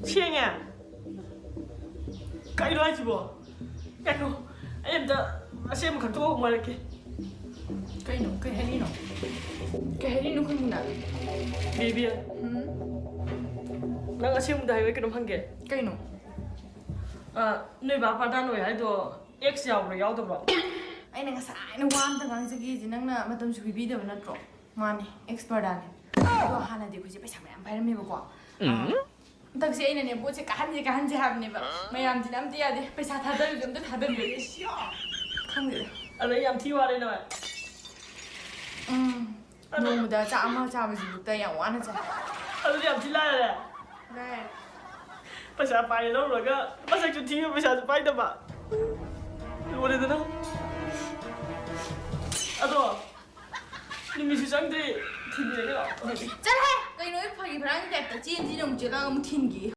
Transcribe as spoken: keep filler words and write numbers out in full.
ꯁꯦꯡꯉꯦ? ꯀꯩꯅꯣ ꯍꯥꯏꯁꯤꯕꯣ? ꯉꯥꯏꯈꯣ, ꯑꯩ ꯑꯝꯇ ꯑꯁꯦꯡꯕ ꯈꯪꯗꯣꯛꯑꯒ ꯑꯃꯨꯛ ꯍꯥꯏꯔꯛꯀꯦ꯫ ꯀꯩꯅꯣ? ꯀꯩ ꯍꯥꯏꯔꯤꯅꯣ? ꯀꯩ ꯍꯥꯏꯔꯤꯅꯣ ꯈꯪꯗꯅ? ꯕꯦꯕꯤ, ꯎꯝ? ꯅꯪ ꯑꯁꯦꯡꯕꯗ ꯍꯥꯏꯌꯨ, ꯑꯩ ꯀꯩꯅꯣꯝ ꯍꯪꯒꯦ꯫ ꯀꯩꯅꯣ? ꯑ, ꯅꯣꯏ ꯕꯥ ꯄ꯭ꯔꯙꯥꯟ ꯑꯣꯏ ꯍꯥꯏꯗꯣ ꯑꯦꯛꯁ ꯌꯥꯎꯕ꯭ꯔꯣ, ꯌꯥꯎꯗꯕ꯭ꯔꯣ? ꯑꯩꯅ ꯉꯁꯥꯏꯅ ꯋꯥ ꯑꯝꯇ ꯉꯥꯡꯖꯒꯦꯁꯦ, ꯅꯪꯅ ꯃꯇꯝꯁꯨ ꯄꯤꯕꯤꯗꯕ ꯅꯠꯇ꯭ꯔꯣ? ꯃꯥꯅꯦ, ꯑꯦꯛꯁ ꯄ꯭ꯔꯙꯥꯟꯅꯦ꯫ ꯑꯗꯣ ꯍꯥꯟꯅꯗꯤ ꯑꯩꯈꯣꯏꯁꯦ ꯄꯩꯁꯥ ꯃꯌꯥꯝ ꯄꯥꯏꯔꯝꯃꯦꯕꯀꯣ꯫ ꯎꯝ꯫ ꯍꯟꯗꯛꯁꯦ ꯑꯩꯅꯅꯦ ꯄꯣꯠꯁꯦ ꯀꯥꯍꯟꯁꯦ, ꯀꯥꯍꯟꯁꯦ ꯍꯥꯏꯕꯅꯦꯕ꯫ ꯃꯌꯥꯝꯁꯤꯅ ꯑꯝꯇ ꯌꯥꯗꯦ꯫ ꯄꯩꯁꯥ ꯊꯥꯗꯔꯁꯨ ꯑꯝꯇ ꯊꯥꯗꯕꯤꯔꯦ꯫ ꯈꯪꯗꯦꯗ꯫ ꯑꯗ ꯌꯥꯝ ꯊꯤ ꯋꯥꯔꯦ ꯅꯣꯏ꯫ ꯎꯝ꯫ ꯑꯗꯣ ꯅꯣꯡꯃꯗ ꯆꯥꯛ ꯑꯃ ꯆꯥꯕꯁꯤꯕꯨꯛꯇ ꯌꯥꯝ ꯋꯥꯅ ꯆꯥꯏ꯫ ꯑꯗꯨꯗꯤ ꯌꯥꯝ ꯊꯤ ꯂꯥꯏꯔꯦ꯫ ꯂꯥꯏꯔꯦ꯫ ꯄꯩꯁꯥ ꯄꯥꯏꯔꯦ ꯂꯧꯔꯨꯔꯒ ꯃꯁꯛꯁꯨ ꯊꯤꯕ ꯄꯩꯁꯥꯁꯨ ꯄꯥꯏꯗꯕ꯫ ꯂꯣꯏꯔꯦꯗꯅ꯫ ꯑꯗꯣ ꯅꯨꯃꯤꯠꯁꯨ ꯆꯪꯗ꯭ꯔꯤ, ꯊꯤꯟꯕꯤꯔꯒꯦ ꯂꯥꯛꯑꯣ꯫ ꯆꯠꯂꯍꯦ! ꯀꯩꯅꯣ, ꯑꯩ ꯐꯥꯒꯤ ꯐꯔꯥꯡꯒꯤ ꯇꯥꯏꯞꯇ ꯆꯦꯟꯁꯤꯅ ꯑꯃꯨꯛ ꯆꯦꯜꯂꯛꯑꯒ ꯑꯃꯨꯛ ꯊꯤꯟꯈꯤ꯫